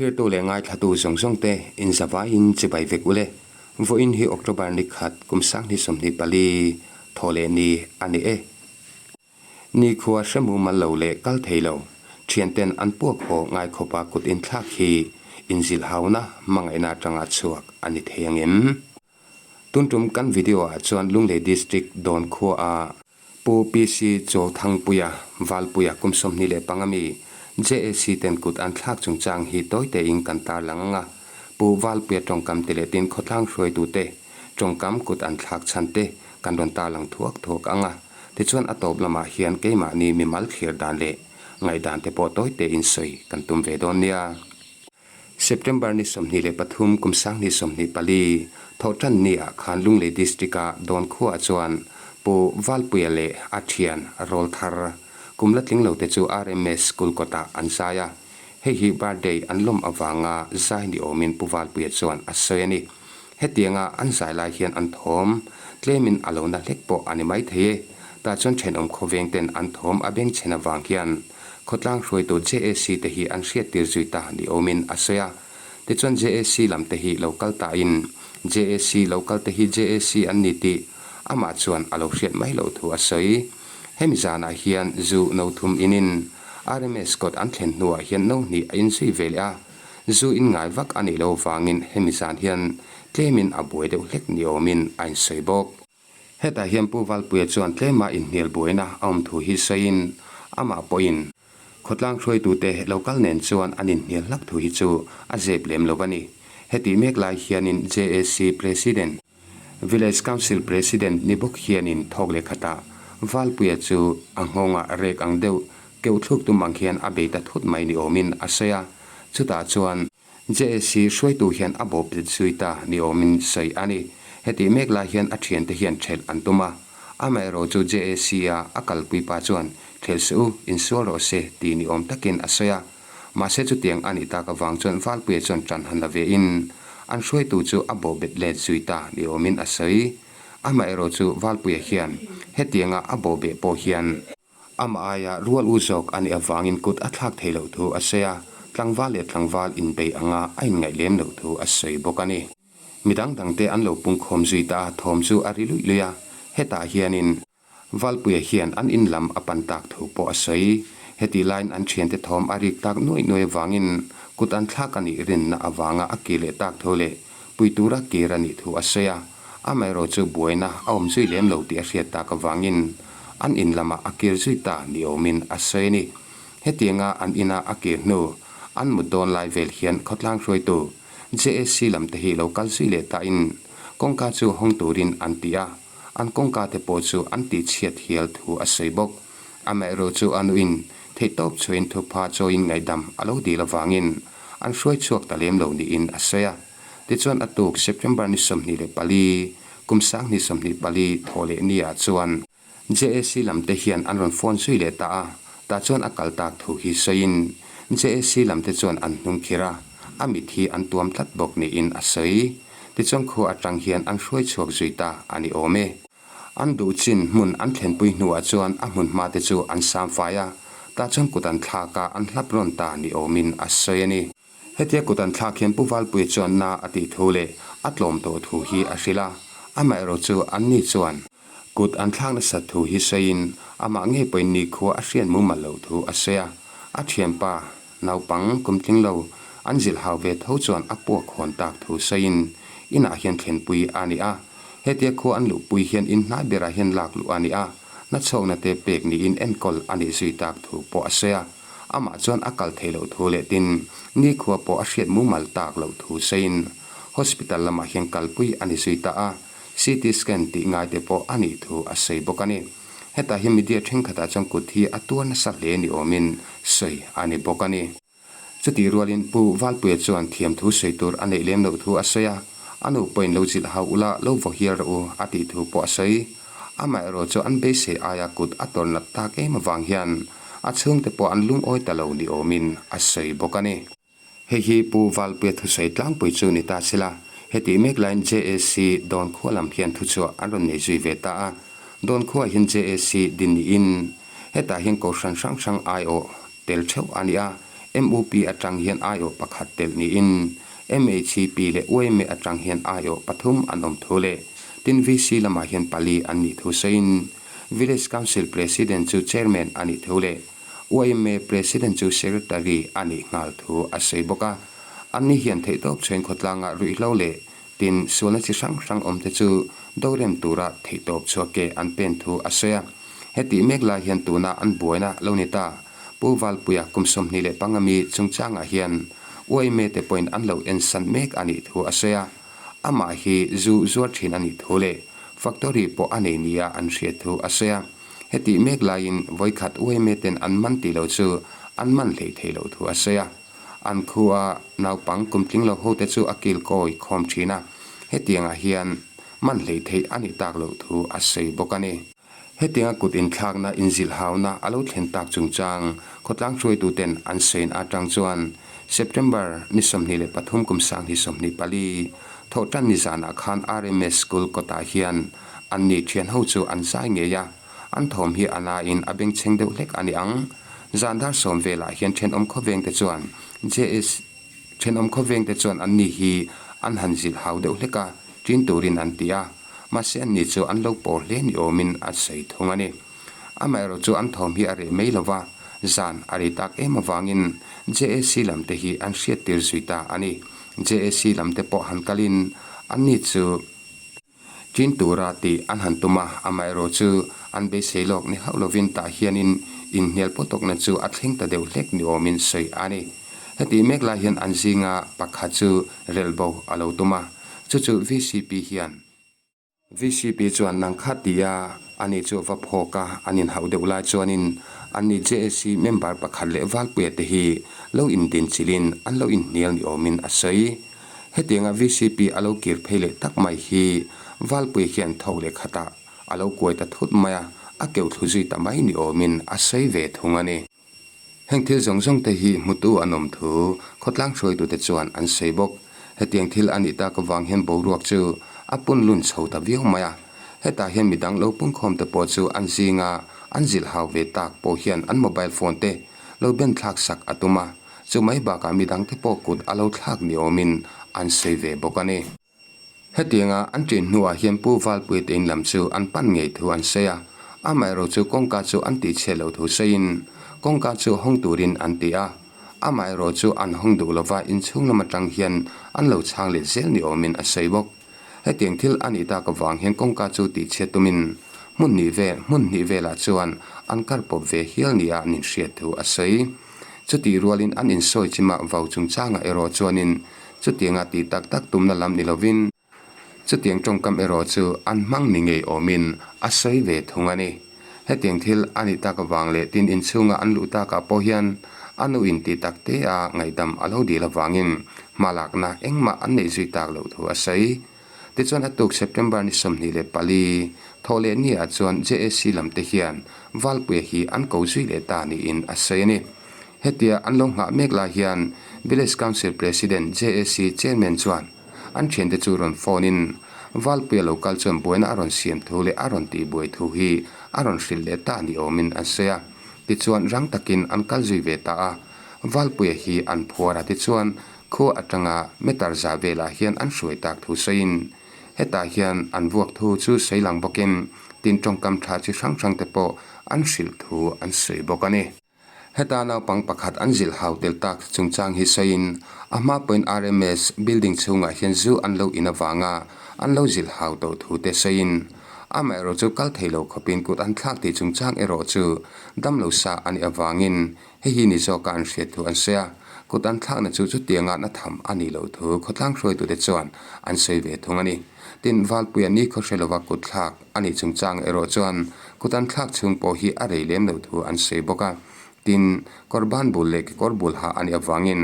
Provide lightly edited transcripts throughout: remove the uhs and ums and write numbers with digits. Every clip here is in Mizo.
Thlirtu leh ngaithlatu zawng zawng te inzavaiin chibai vek ule. Vawiin hi October ni khat kum 2024 thaw leh ni a ni e. Nikhua hre mumal lo leh kal thei lo, thianten an puak haw ngai khawpa kut inthlak hi inzilhauna hmangaihna atanga chhuak a ni thei angem? Tun tum kan video ah chuan Lunglei District Dawn khua a Pu PC Chawlthangpuia, Valpuia kum 25 mi JAC ten kut an thlak chungchang hi tawi tein kan tarlang ang a, Pu Valpuia tawngkam te leh tin khawtlang hruaitute tawngkam kut an thlak chhan te kan rawn tarlang thuak thuak ang a, tichuan a tawp lamah hian keimahni mimal thlir dan leh ngaihdan te pawh tawi tein sawi kan tum ve dawn nia. September ni 23 kum 2024 thawhtan ni ah khan Lunglei District a Dawn khuaah chuan Pu Valpuia leh a thian Rawlthar kum la tling lo te chu RMS School kawtah an zai a, hei hi birthday an lawm avanga zai ni awmin Pu Valpuia chuan a sawi a ni. Hetianga an zai lai hian an thawm tlemin a lo na hlek pawh a ni maithei e. Tah chuan thenawm khawveng ten an thawm a bengchhen avang hian Khawtlang hruaitu JAC te hi an hriattir zui ta ni awmin a sawi a. Tichuan JAC lam te hi lo kal tain JAC lo kal te hi JAC an ni tih amah chuan a lo hriat mai loh thu a sawi. Hemi zanah hian zu no thum inin RMS kawt an thlen hnuah hian no hnih a inzui ve leh a. Zu in ngai vak a nih loh vangin hemi zan hian tlemin a buai deuh hlek ni awmin a insawi bawk. Hetah hian Pu Valpuia chuan tlema inhnial buaina a awm thu hi sawiin amah pawhin khawtlang hruaitute lo kal nen chuan an inhnial hlak thu hi chu a zep lem lo a ni. Hetih mek lai hianin JAC President, Village Council President ni bawk hianin thawk leh khatah Valpuia chu a nghawngah rek ang deuh keuh thluk tum ang hian a bei ta thut mai ni awmin a sawi a, chutah chuan JAC hruaitu hian a bawp zet zui ta ni awmin sawi a ni. Hetih mek lai hian a thiante hian thelh an tum a. Amaherawh chu JAC a a kalpui pa chuan thelh suh u, insual rawh se tih ni awm takin a sawi a. Mahse chutiang a nih tak avang chuan Valpuia chuan tan han la ve in an hruaitu chu a bawp bet let zui ta ni awmin a sawi. Amaherawh chu Valpuia hian hetianga a bawh beh pawh hian, Amah aia rual u zawk a nih avangin kut a thlak thei loh thu a sawi a, tlangval leh tlangval inbei anga a inngaih lem loh thu a sawi bawk a ni. Mi dang dangte an lo pungkhawm zui ta a, thawm chu a ri luih luih a, hetah hianin Valpuia hian an in lam a pan tak thu pawh a sawi. Hetih laiin an thiante thawm a rik tak nuaih nuaih avangin kut an thlak a nih rinna avanga a kir leh tak thu leh pui tura kir a nih thu a sawi a, amaherawh chu buaina a awm zui lem lo tih a hriat tak avangin an in lamah a kir zui ta ni awmin a sawi a ni. Hetianga an ina a kir hnu an mut dawn lai vel hian khawtlang hruaitu JAC lam te hi lo kal zui leh tain kawngka chu hawng turin an ti a, an kawngka te pawh chu an tihchhiat hial thu a sawi bawk. Amaherawh chu a nuin theihtawp chhuain thupha chawiin ngaihdam a lo dil avangin an hruai chhuak ta lem lo niin a sawi a. Tichuan a tuk September ni 24, kum 2024 thawh leh ni ah chuan JAC lam te hian an rawn phone zui leh ta a, tah chuan a kal tak thu hi sawiin JAC lam te chuan an hnung khir a, a mit hi an tuam tlat bawk niin a sawi. Tichuan khua atang hian an hruai chhuak zui ta a ni awm e. An duh chin hmun an thlenpui hnuah chuan a hmun hma te chu an sam fai a, tah chuan kut an thlak a, an hlap rawn ta ni awmin a sawi a ni. Hetia kut an thlak hian Pu Valpuia chuan na a tih thu leh a tlawm tawh thu hi a hrilh a, amaherawh chu anni chuan kut an thlak nasat thu hi sawiin amah ngei pawhin nikhua a hriat mumal loh thu a sawi a, a thianpa naupang kum tling lo an zilh hau ve tho chuan a puak hawn tak thu sawiin inah hian thlenpui a ni a, hetia khua an luhpui hian in hnai berah hian lak luh a ni a, nachhawkna te pek niin enkawl a nih zui tak thu pawh a sawi a. Amah chuan a kal theih loh thu leh tin nikhua pawh a hriat mumal tak loh thu sawiin hospital lamah hian kalpui a ni zui ta a, CT scan tih ngai te pawh a nih thu a sawi bawk a ni. Hetah hian media thenkhatah chuan kut hi a tuar nasa hle ni awmin sawi a ni bawk a ni. Chutih rualin Pu Valpuia chuan thiamthu sawi tur a neih lem loh thu a sawi a, A nu pawhin lo zilh hau ula, lo vaw hial rawh u, a tih thu pawh a sawi. Amaherawh chu an beisei aia kut a tawrh nat tak em avang hian a chhungte pawh an lungawi ta lo ni awmin a sawi bawk a ni. Hei hi Pu Valpuia thusawi tlangpui chu ni ta sela, hetih mek laiin JAC Dawn khua lam hian thuchhuah an rawn nei zui ve ta a. Dawn khuaah hian JAC din niin hetah hian kohhran hrang hrang aiawh tel theuh a ni a. MUP atang hian aiawh pakhat telh niin MHCP leh yma atang hian aiawh pathum an awm thu leh tin VC lamah hian pali an nih thu sawiin Village Council President chu Chairman a nih thu leh yma President chu Secretary a nih nghal thu a sawi bawk a. Anni hian theihtawp chhuain khawtlangah ruihhlo leh tin sualna chi hrang hrang awmte chu dorem tura theihtawp chhuak ke an pen thu a sawi a. Hetih mek lai hian tuna an buaina lo ni ta. Pu Valpuia kum 25 mi chungchangah hian yma te pawhin an lo ensan mek a nih thu a sawi a. Amah hi zu zuar thin a nih thu leh factory pawh a nei nia an hriat thu a sawi a. Hetih mek laiin vawikhat yma ten an man tih lo chu an man hleih theih loh thu a sawi a. An khua naupang kum tling lo hote chu a kil kawi khawm thin a. Hetiangah hian man hleih theih a nih tak loh thu a sawi bawk a ni. Hetianga kut inthlakna inzilhauna a lo thlen tak chungchang khawtlang hruaituten an sawiin atang chuan September ni 23 kum 2024 thawhtan ni zanah khan RMS School kawtah hian anni thianho chu an zai ngei a, an thawm hi a nain a bengchheng deuh hlek a ni ang. Zan dar sawm velah hian thenawm khawvengte chuan JS. Thenawm khawvengte chuan anni hi an han zilh hau deuh hlek a, ṭin turin an ti a, mahse anni chu an lo pawr hle ni awmin a sawi thung a ni. Amaherawh chu an thawm hi a reh mai lo va, zan a rei tak em avangin JAC lamte hi an hriattir zui ta a ni. JAC lamte pawh han kalin anni chu. Chin tura tih an han tum a, amaherawh chu an beisei lawk ni hauh lovin tah hianin inhnial pawtawkna chu a thleng ta deuh hlek ni awmin sawi a ni. Hetih mek lai hian an zinga pakhat chu relh bo a lo tum a, chu chu VCP hian. VCP chuan nang kha tia ani chu va phawk a, an inhauh deuh lai chuanin anni JAC member pakhat leh Valpuia te hi lo indinchilhin an lo inhnial ni awmin a sawi. Hetianga VCP a lo kir phei leh tak mai hi Valpui hian tho leh khatah a lo kuai ta thut mai a, a keu thlu zui ta mai ni awmin a sawi ve thung a ni. Heng thil zawng zawng te hi hmutu an awm thu khawtlang hruaitute chuan an sawi bawk. Hetiang thil a nih tak avang hian boruak chu a pun lun chho ta viau mai a. Hetah hian midang lo pungkhawm te pawh chu an zinga an zilh hau ve tak pawh hian an mobile phone te lo ben thlak sak a tum a. Chu mai bakah midangte pawh kut a lo thlak ni awmin an sawi ve bawk a ni. Hetianga an ṭin hnuah hian Pu Valpuia te in lam chu an pan ngei thu an sawi a, amaherawh chu kawngka chu an tihchhiat loh thu sawiin kawngka chu hawng turin an ti a, amaherawh chu an hawng duh lova inchhung lam aṭang hian an lo chhang let zel ni awmin a sawi bawk. Hetiang thil a nih tak avang hian kawngka chu tihchhiat tumin hmun hnih vel hmun hnih velah chuan an kar pawp ve hial nia an inhriat thu a sawi. Chutih rualin an insawi chimah vau chungchangah erawh chuanin chutianga tih tak tak tumna lam ni lovin chutiang tawngkam erawh chu an hmang ni ngei awmin a sawi ve thung a ni. Hetiang thil a nih tak avang leh tin inchhunga an luh takah pawh hian a nu in tih tak te a ngaihdam a lo dil avangin hmalakna engmah an neih zui tak loh thu a sawi. Tichuan a tuk September ni 24 thawh leh ni ah chuan JAC lam te hian Valpuia hi an ko zui leh ta niin a sawi a ni. Hetia an lo nghah mek lai hian Village Council President JAC Chairman chuan An thiante chu rawn phone in Valpuia lo kal chuan buaina a rawn siam thu leh a rawn tih buai thu hi a rawn hrilh leh ta ni awmin an sawi a. Tichuan rang takin an kal zui ve ta a. Valpuia hi an phuar a tichuan khua atanga meter za velah hian an hruai tak thu sawiin hetah hian an vuak thu chu sawi lang bawkin tin tawngkam tha chi hrang hrang te pawh an hrilh thu an sawi bawk a ni. Heta naupang pakhat an zilh hau tel tak chungchang hi sawiin, a hma pawhin RMS building chhungah hian zu an lo in avanga an lo zilh hau tawh thu te sawiin, amaherawh chu kal thei lo khawpin kut an thlak tih chungchang erawh chu damlo sa a nih avangin hei hi ni zawka an hriat thu an sawi a, kut an thlakna chu chutianga na tham a nih loh thu khawtlang hruaitute chuan an sawi ve thung a ni. Tin, Valpuia ni khaw hre lova kut thlak A nih chungchang erawh chuan kut an thlak chhung pawh hi a rei lem loh thu an sawi bawk a. Tin, kawr ban bul leh kekawr bul ha a nih avangin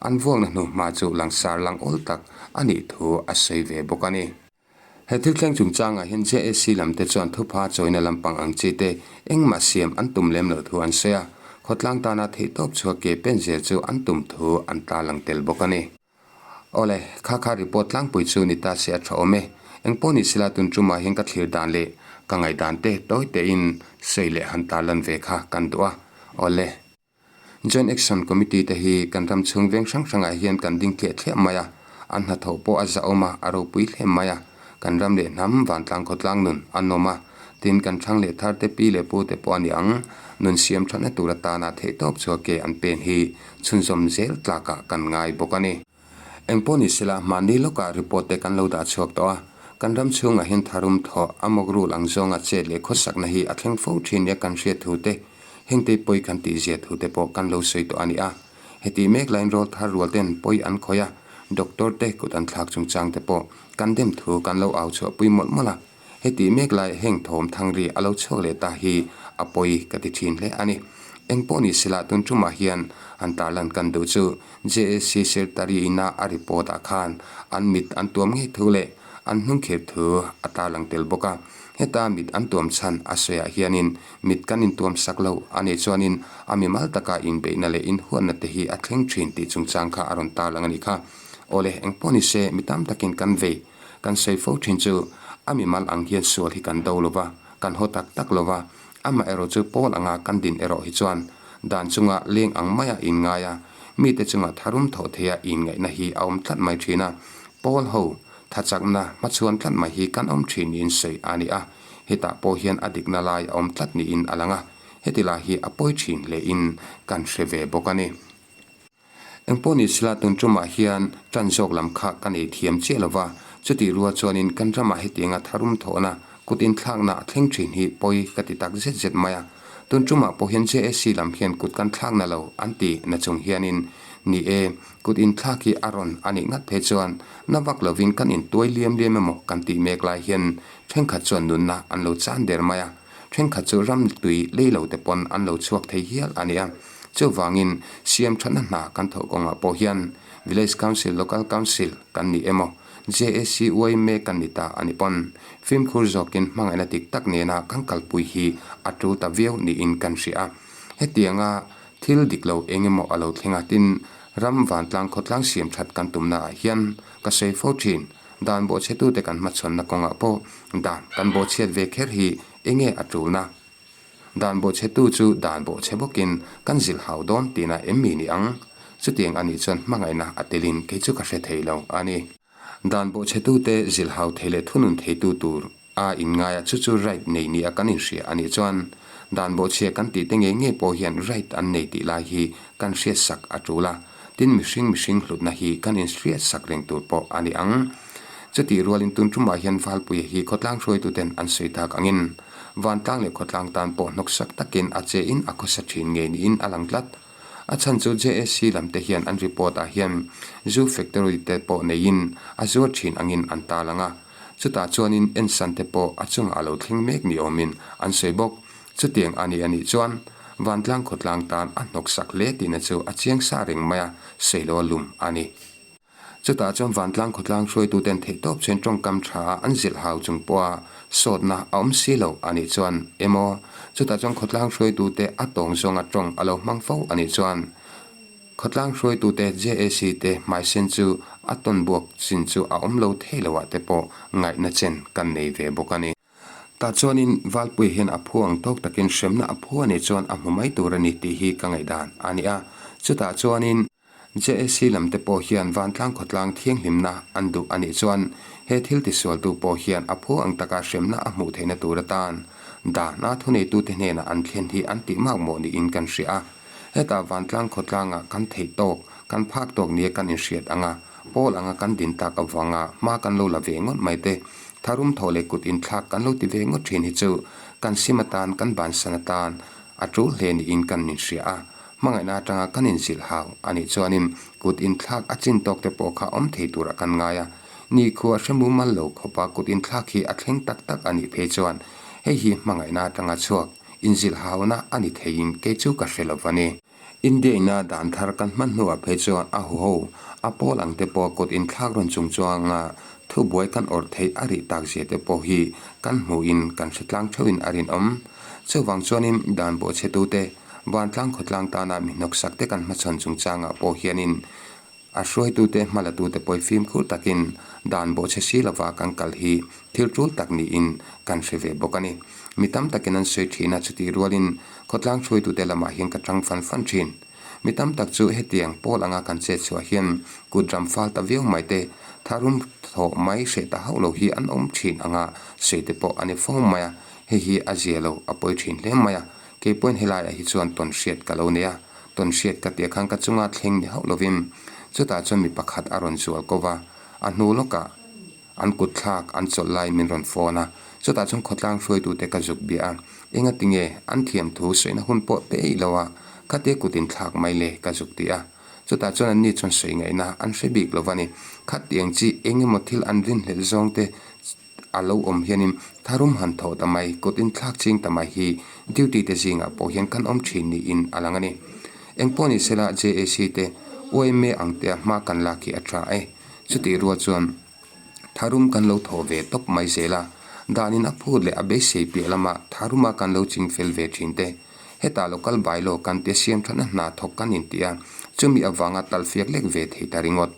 an vuakna hnuhma chu langsar lang awl tak a nih thu a sawi ve bawk a ni. He thil thleng chungchangah hian JAC lam te chuan thupha chawina lampang ang chi te engmah siam an tum lem loh thu an sawi a, khawtlang tana theihtawp chhuak ke pen zel chu an tum thu an tarlang tel bawk a ni. Awle, kha kha report tlangpui chu ni ta se a tha awm e. Engpawh ni sela tun tumah hian ka thlir dan leh ka ngaihdan te tawi tein sawi leh han tarlan ve kha kan duh a. Awle. Joint Action Committee te hi kan ram chhung veng hrang hrangah hian kan ding thliah thliah mai a, an hnathawh pawh a zahawm a, a ropui hle mai a. Kan ram leh hnam vantlang khawtlang nun a nawm a, tin kan thlang leh thar te pi leh pu te pawh a ni ang. Nun siam thatna tur atana theihtawp chhuah ke an pen hi chhunzawm zel tlakah kan ngai bawk a ni. Engpawh ni sela mahni lawkah report te kan lo dah chhuak tawh a, kan ram chhungah hian tharum thawh a mawk rul ang zawnga chet leh khawsakna hi a thleng fo thin nia kan hriat thu te, hengte pawi kan tih zia thu te pawh kan lo sawi tawh a ni a. Heti mek laiin rawl thar rual ten pawi an khawih a, doctor te kut an thlak chungchang te pawh kan dem thu kan lo au chhuah pui mawlh mawlh a. Heti mek lai heng thawm thangri a lo chhuak leh ta hi a pawi ka ti thin hle a ni. Engpawh ni sela tun tumah hian an tarlan kan duh chu JAC Secretary ina a report ah khan an mit an tuam ngei thu leh an hnung khir thu a tarlang tel bawk a. Heta mit an tuam chhan a sawiah hianin mit kan intuam sak lo a nih chuanin a mimal taka inbeihna leh inhuatna te hi a thleng thin tih chungchang kha a rawn tarlang a nih kha. Awle engpawh ni se mi tam takin kan vei. Kan sawi fo thin chu a mimal ang hian sual hi kan do lo va, kan haw tak tak lo va, amaherawh chu pawl anga kan din erawh hi chuan dan chunga leng ang maia inngai a, mite chunga tharum thawh theia inngaihna hi a awm tlat mai thin a, pawl ho thachakna hmachhuan tlat mai hi kan awm thin niin sawi a ni a, hetah pawh hian a dikna lai a awm tlat niin a lang a, heti lai hi a pawi thin hlein kan hre ve bawk a ni. Engpawh ni sela tun tumah hian tan zawk lam kha ka nei thiam chiah lo va, chutih rual chuanin kan ramah hetianga tharum thawhna, kut inthlakna a thleng thin hi pawi ka ti tak zet zet mai a. Tun tumah pawh hian JAC lam hian kut kan thlakna lo an ti na chung hianin ni e, kut inthlak hi a rawn a nih ngat phei chuan na vak lovin kan intuai liam liam emaw kan tih mek lai hian thenkhat chuan nunna an lo chan der mai a. Thenkhat chu ram tui lei lo te pawn an lo chhuak thei hial a nia. Chuvangin siam thatna hna kan thawh kawngah pawh hian Village Council, Local Council kan ni emaw, JAC yma kan ni ta a ni pawn fimkhur zawkin hmangaihna dik tak nena kan kalpui hi a tul ta viau niin kan hria a. Hetianga thil dik lo eng emaw a lo thleng a tin ram vantlang khawtlang siam that kan tumnaah hian ka sawi fo thin. Dan bawhchhetute kan hmachhawnna kawngah pawh dan kan bawhchhiat ve kher hi enge a tulna? Dan bawhchhetu chu dan bawhchhe bawkin kan zilh hau dawn tihna em mi ni ang? Chutiang a nih chuan hmangaihna a telin kei chu ka hre thei lo a ni. Dan bawhchhetute zilh hau thei leh thunun theitu tur a inngaia chu chu right nei nia kan inhria a nih chuan dan bawhchhia kan tihte ngei ngei pawh hian right an nei tih lai hi kan hriatsak a tul a, tin mihring mihring hlutna hi kan inhriatsak reng tur pawh a ni ang. Chutih rualin tun tumah hian Valpuia hi khawtlang hruaituten an sawi tak angin vantlang leh khawtlang tan pawh hnawksak takin a che in a khawsa thin ngei niin a lang tlat. A chhan chu JAC lam te hian an report ah hian zu factory te pawh neiin a zuar thin angin an tarlang a, chutah chuanin ensan te pawh a chungah a lo thleng mek ni awmin an sawi bawk. Chutiang a ni a nih chuan vantlang khawtlang tan a hnawksak hle tihna chu a chiang sa reng mai a, sawi lo a lum a ni. Chutah chuan vantlang khawtlang hruaituten theihtawp chuan tawngkam tha a an zilh hau chung pawha sawtna a awm si lo a nih chuan emaw, chutah chuan khawtlang hruaitute a tawng zawnga tawng a lo hmang fo a nih chuan khawtlang hruaitute JAC te hmaisen chu a tawn buak chin chu a awm lo thei lo ah te pawh ngaihna chen kan nei ve bawk a ni. Tah chuanin Valpui hian a phu ang tawk takin hremna a phu a nih chuan a hmu mai tur a ni tih hi ka ngaihdan a ni a, chutah chuanin. JAC lam te pawh hian vantlang khawtlang thianghlimna an duh a nih chuan he thil tisualtu pawh hian a phu ang taka hremna a hmuh theihna tur atan dahna thuneitute hnenah an thlen hi an tih makmawh niin kan hria a. Hetah vantlang khawtlangah kan theih tawk, kan phak tawk nia kan inhriat ang a, pawl anga kan din tak avanga hma kan lo la ve ngawt mai te, tharum thawh leh kut inthlak kan lo ti ve ngawt thin hi chu kan sim atan, kan bansan atan a tul hle niin kan inhria a. Hmangaihna atanga kan inzilh hau a nih chuanin kut inthlak a chin tawk te pawh kha awm thei turah kan ngai a. Ni khu a hre mumal lo khawpa kut inthlak hi a thleng tak tak a nih phei chuan hei hi hmangaihna atanga chhuak inzilh hauna a ni theiin kei chu ka hre lo va ni. India ina dan thar kan hman hnuah phei chuan a huho a pawl ang te pawh kut inthlak rawn chung chuanga thubuai kan awrh theih a rih tak zia te pawh hi kan hmuhin kan hre tlang theuhin a rinawm. Chuvang chuanin dan bawhchhetute Vantlang khawtlang tana mi hnawksak te kan hmachhawn chungchangah pawh hianin a hruaitute hmalatute pawi fimkhur takin dan bawhchhe si lova kan kal hi thil tul tak niin kan hre ve bawk a ni. Mi tam takin an sawi thin a, chutih rualin khawtlang hruaitute lamah hian ka tang fan fan thin. Mi tam tak chu hetiang pawl anga kan chet chhuah hian kut ram fal ta viau mai te, tharum thawh mai hreh ta hauh lo hi an awm thin anga sawi te pawh a ni fo mai a, hei hi a zia lo a pawi thin hle mai a. Kei pawhin helaiah hi chuan tawn hriat ka lo nei a, tawn hriat ka tih khan ka chunga thleng ni hauh lovin chutah chuan mi pakhat a rawn zual ko va, a hnu lawkah an kut thlak an chawlh lai min rawn phone a, chutah chuan khawtlang hruaitute ka zuk bia a, engati nge an thiam thu sawina hun pawh pe eih lo a, khatia kut in thlak mai le ka zuk ti a, chutah chuan anni chuan sawi ngaihna an hre bik lo va ni, khatiang chi eng emaw thil an rinhlelh zawng te A lo awm hianin tharum han thawh ta mai, kut inthlak ching ta mai hi duty te zingah pawh hian kan awm thin niin a lang a ni. Engpawh ni sela JAC te yma ang tea hma kan lak hi a tha e. Chutih rual chuan tharum kan lo thawh ve tawp mai zel a, danin a phut leh a beisei piah lama tharuma kan lo ching fel ve thin te, hetah local bylaw kan tia siam thatna hna thawk kan inti a, chumi avanga talfiak lek ve thei ta ringawt.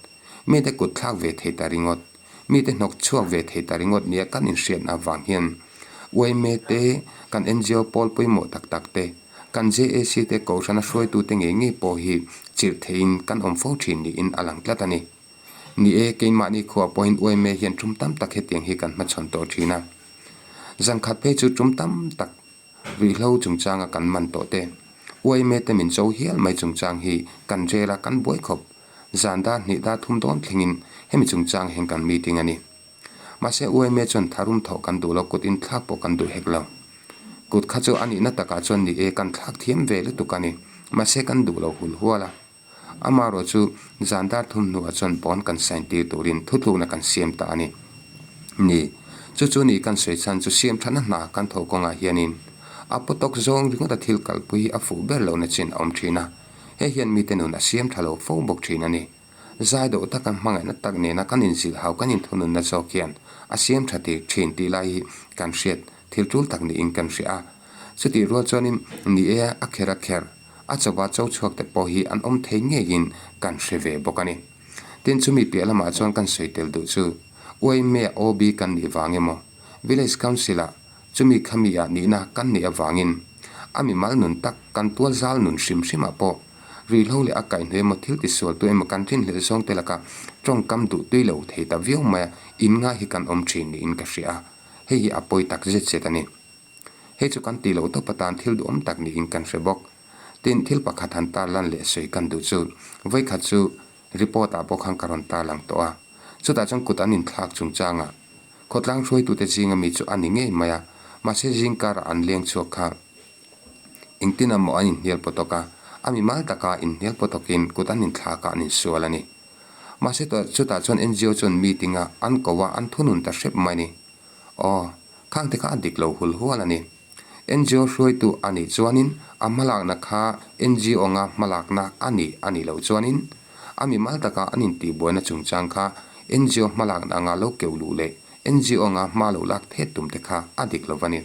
Mite kut thlak ve thei ta ringawt. Mite hnawk chhuak ve thei ta ringawt nia kan inhriatna avang hian yma te, kan ngo pawl pawimawh tak tak te, kan JAC te kohhrana hruaitute ngei ngei pawh hi chirh theihin kan awm fo thin niin a lang tlat a ni. Ni e, keimahni khuaah pawhin yma hian tum tam tak hetiang hi kan hmachhawn tawh thin a. Zankhat phei chu tum tam tak Ruihhlo chungchanga kan man tawh te, yma te min cho hial mai chungchang hi kan rel a, kan buai khawp. Zan dar hnih dar thum dawn thlengin hemi chungchang hian kan meeting a ni. Mahse yma chuan tharum thawh kan duh lo, kut inthlak pawh kan duh hek lo. Kut kha chu a nihna takah chuan ni e, kan thlak thiam ve lutuk a ni. Mahse kan duh lo hul hual a. Amaherawh chu zan dar thum hnuah chuan bond kan sign tir turin thutlukna kan siam ta a ni. Ni, chu chu ni kan sawi chhan chu siam thatna hna kan tho kawngah hianin a pawtawk zawng ringawta thil kalpui hi a fuh ber lohna chin a awm thin a, hei hian mite nun a siam tha lo fo bawk thin a ni. Zai deuh taka hmangaihna tak nena kan inzilh hau kan inthununna zawk hian a siam tha tir thin tih lai hi kan hriat thil tul tak niin kan hria a. Chutih rual chuanin ni e a kher a kher. A chauha cho chhuak te pawh hi an awm thei ngeiin kan hre ve bawk a ni. Tin chumi piah lamah chuan kan sawi tel duh chu yma OB kan nih vang emaw Village Council ah chumi khami ah nihna kan nih avangin a mimal nun tak kan tual zal nun hrim hrim ah pawh ruihhlo leh a kaihnu emaw thil tisual tu emaw kan rinhlelh zawng te laka tawngkam duh tui lo thei ta viau mai a inngai hi kan awm thin niin ka hria a, hei hi a pawi tak zet zet a ni. Hei chu kan tih loh tawp atan thil duhawm tak niin kan hre bawk. Tin, thil pakhat han tar lan leh sawi kan duh chu, vawikhat chu report ah pawh khan ka rawn tar lang tawh a. Chutah chuan kut an inthlak chungchangah khawtlang hruaitute zinga mi chu a ni ngei mai a, mahse zingkarah an leng chhuak kha engtin amaw an inhnial pawtawk a, a mimal taka inhnial pawtawkin kut an inthlak a an insual a ni. Mahse chutah chuan ngo chuan meeting a an ko a, an thunun ta hrep mai a ni. Aw, khang te kha a dik lo hul hual a ni. Ngo hruaitu a nih chuanin a hmalakna kha ngo anga hmalakna a nih a nih loh chuanin a mimal taka an intihbuaina chungchang kha ngo hmalakna anga lo keuh luh leh ngo anga hma lo lak thet tum te kha a dik lo a ni.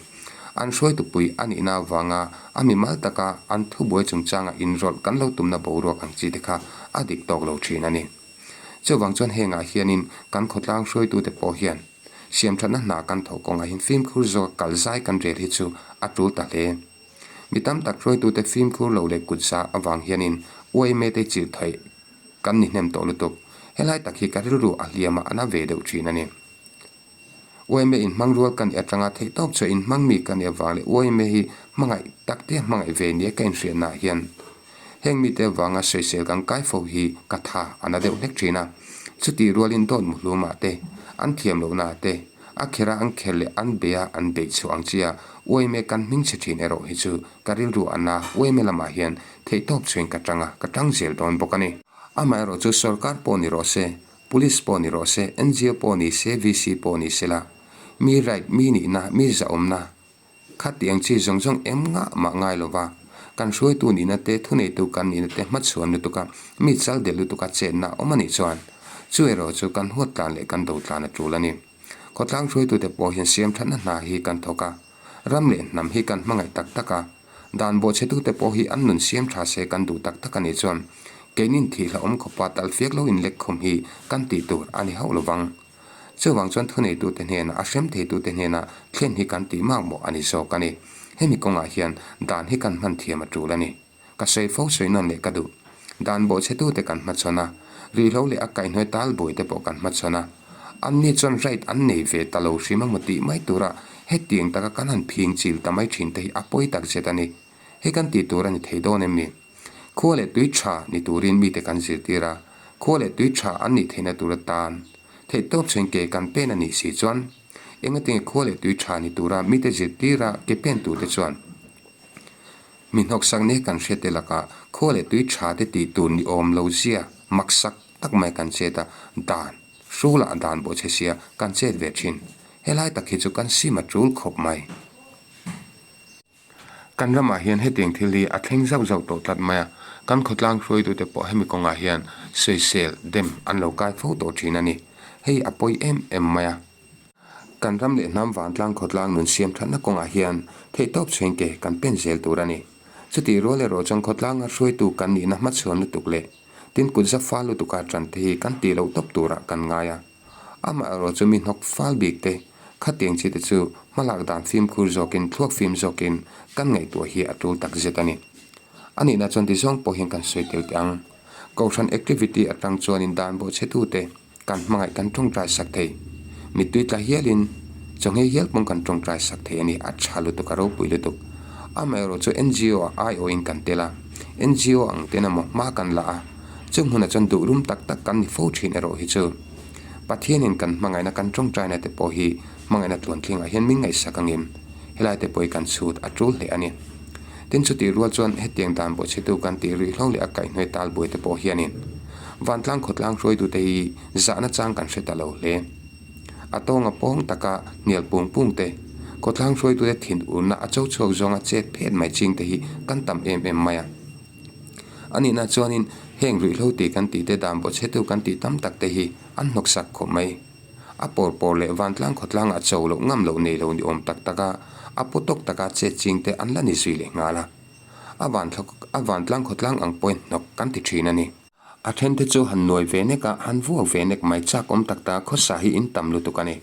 An hruaitupui a nihna avanga a mimal taka an thubuai chungchanga inrawlh kan lo tumna boruak ang chi te kha a dik tawk lo thin a ni. Chuvang chuan hengah hianin kan khawtlang hruaitute pawh hian Siamthatna hna kan thawh kawngah hian fimkhur zawk kal zai kan rel hi chu a tul ta hle. Mi tam tak hruaitute fimkhur lo leh kut za avang hianin yma te chirh theih kan ni hnem tawh lutuk. Helai tak hi ka rilru a hliam a a na ve deuh thin a ni. Yma inhmang rual ka nih atanga theih tawk chu inhmang mi ka nih avang leh yma hi hmangaih tak te hmangaih ve nia ka inhriatnaah hian Heng mite avanga sawisel kan kai fo hi ka tha a na deuh hlek thin a. Chutih rualin dawt muhlumah te, an thiam lohnaah te, a khera an kher leh an beia an beih chhuah ang chia yma kan hming chhe thin erawh hi chu ka rilru a na yma lamah hian theihtawp chhuin ka tang a, ka tang zel dawn bawk a ni. Amaherawh chu sorkar pawh ni rawh se, Police pawh ni rawh se, ngo pawh ni se, VC pawh ni sela, mi right, mi nihna, mi zahawmna, Khatiang chi zawng zawng em ngah mah ngai lo va, kan hruaitu nihna te, thuneitu kan nihna te hmachhuan lutuk a, mi chal delh lutuk a chetna awm a nih chuan, chu erawh chu kan huat tlan leh kan do tlan a tul a ni. Khawtlang hruaitute pawh hian siam thatna hna hi kan thawk a, ram leh hnam hi kan hmangaih tak tak a, dan bawhchhetute pawh hi an nun siam tha se kan duh tak tak a nih chuan, keinin thih hlauhawm khawpa talfiak lo inlekkhum hi kan tih tur a ni hauh lo vang. Chuvang chuan thuneitute hnenah, a hrem theitute hnenah thlen hi kan tih mak mawh a ni zawk a ni. Hemi kawngah hian dan hi kan hman thiam a tul a ni. Ka sawi fo sawi nawn leh ka duh. Dan bawhchhetute kan hmachhawn a, rihlo leh a kaihhnuai talbuai te pawh kan hmachhawn a. Anni chuan right an nei ve ta lo hrim emaw tih mai tura hetiang taka kan han phing chil ta mai thin te hi a pawi tak zet a ni. Hei kan tih tur a ni thei dawn em ni? Khua leh tui tha ni turin mite kan zirtir a, khua leh tui tha an nih theihna tur atan theihtawp chhuin ke kan pen a nih si chuan engatinge khua leh tui tha ni tura mite zirtira ke pen turte chuan Mi hnawksak nia kan hriat te lakah khua leh tui tha te tih tur ni awm lo zia maksak tak mai kan chet a, dan hrulah dan pawh chhe sia kan chet ve thin. Helai tak hi chu kan sim a tul khawp mai. Kan ramah hian hetiang thil hi a thleng zauh zauh tawh tlat mai a, kan khawtlang hruaitute pawh hemi kawngah hian sawisel dem an lo kai fo tawh thin a ni. Hei a pawi em em mai a. Kan ram leh hnam vantlang khawtlang nun siam thatna kawngah hian theihtawp chheng ke kan pen zel tur a ni. Chutih rual erawh chuan khawtlanga hruaitu kan nihna hmachhuan lutuk leh tin kut za fal lutuka tan te hi kan tih loh tawp turah kan ngai a. Amah erawh chu mi hnawk fal bik te, khatiang chi te chu hmalak dan fimkhur zawkin thluak fim zawkin kan ngaihtuah hi a tul tak zet a ni. A nihna chuan ti zawng pawh hian kan sawi tel teh ang. Kohhran activity atang chuanin dan bawhchhetute, Kan hmangaih kan tawngtai sak thei. Mittui tla hialin chawnghei hial pawng kan tawngtai sak thei a ni. A tha lutuk, a ropui lutuk. Amaherawh chu NGO ah aiawhin kan tel a, NGO ang ten emaw hma kan la a, chu hmunah chuan duh rum tak tak kan ni fo thin erawh hi chu Pathianin kan hmangaihna kan tawngtaina te pawh hi hmangaihna tluantlingah hian min ngaihsak angin helai te pawh hi kan chhut a tul hle a ni. Tin chutih rual chuan hetiang dan bawhchhetu kan tih rihlo leh a kaihhnuai tal buai te pawh hianin vantlang khawtlang hruaitute hi zahna chang kan hre ta lo hle. A tawnga pawng taka hnial pung pung te, khawtlang hruaitute thin urna a cho chhuak zawnga chet phet mai ching te hi kan tam em em mai a. A nihna chuanin heng ruihhlo tih kan tih te dan bawhchhetu kan tih tam tak te hi an hnawksak khawp mai. A pawr pawr leh vantlang khawtlangah cho loh ngam loh nei lo ni awm tak taka a pu tawk taka chet ching te an la ni zui leh nghal a. A a vantlang khawtlang ang pawhin hnawk kan ti thin a ni. A then te chu han nuai ve nek a, han vuak ve nek mai chak awm tak taka khawsa hi in tam lutuk a ni.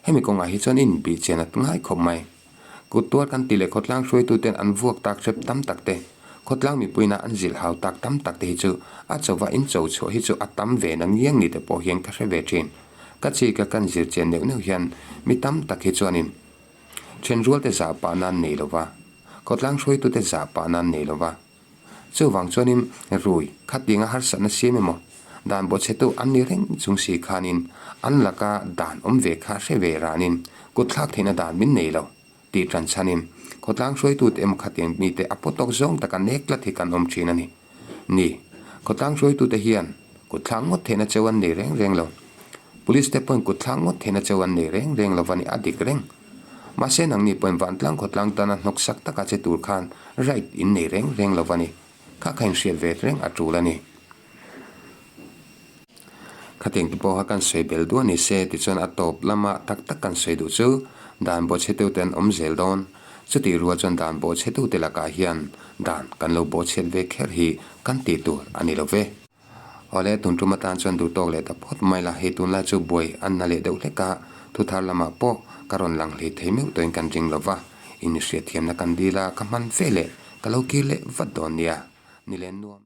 Hemi kawngah hi chuan in bih chian a ngai khawp mai. Kut tuar kan ti leh khawtlang hruaituten an vuak tak hrep tam tak te, khawtlang mipuina an zilh hau tak tam tak te hi chu a chauva in cho chhuah hi chu a tam ve na ngiang ni te pawh hian ka hre ve thin. Ka chi ka kan zir chian neuh neuh hian mi tam tak hi chuanin thenrual te zah pah nan nei lova, khawtlang hruaitute zah pah nan nei lova, Chuvang chuanin rui khatinga harsatna siam emaw dan bawhchhetu an ni reng chung si khanin an laka dan awm ve kha hre ve ranin kutthlak theihna dan min nei lo tih tan chhanin khawtlang hruaitute emaw khatiang mite a pawtawk zawng taka nek tlat hi kan awm thin a ni. Ni, khawtlang hruaitute hian kutthlak ngawt theihna cheu an nei reng reng lo. Police te pawhin kutthlak ngawt theihna cheu an nei reng reng lo va ni a dik reng. Mahse nangni pawhin vantlang khawtlang tana hnawksak taka che tur khan right in nei reng reng lo va ni. Kha kha inhriat ve reng a tul a ni. Khatiang te pawha kan sawi bel duah ni se tichuan a tawp lama tak tak kan sawi duh chu dan bawhchhetute an awm zel dawn. Chutih rual chuan dan bawhchhetute lakah hian dan kan lo bawhchhet ve kher hi kan tih tur a ni lo ve. Awle, tun tum atan chuan duh tawk leh ta phawt mai la, hei tunlai chu buai an na leh deuh hlek a, thuthar lamah pawh ka rawn lang hlei thei meuh tawhin kan ring lo va, in hriatthiamna kan dil a, ka hman ve leh ka lo kir leh vat dawn nia, ni len nuam.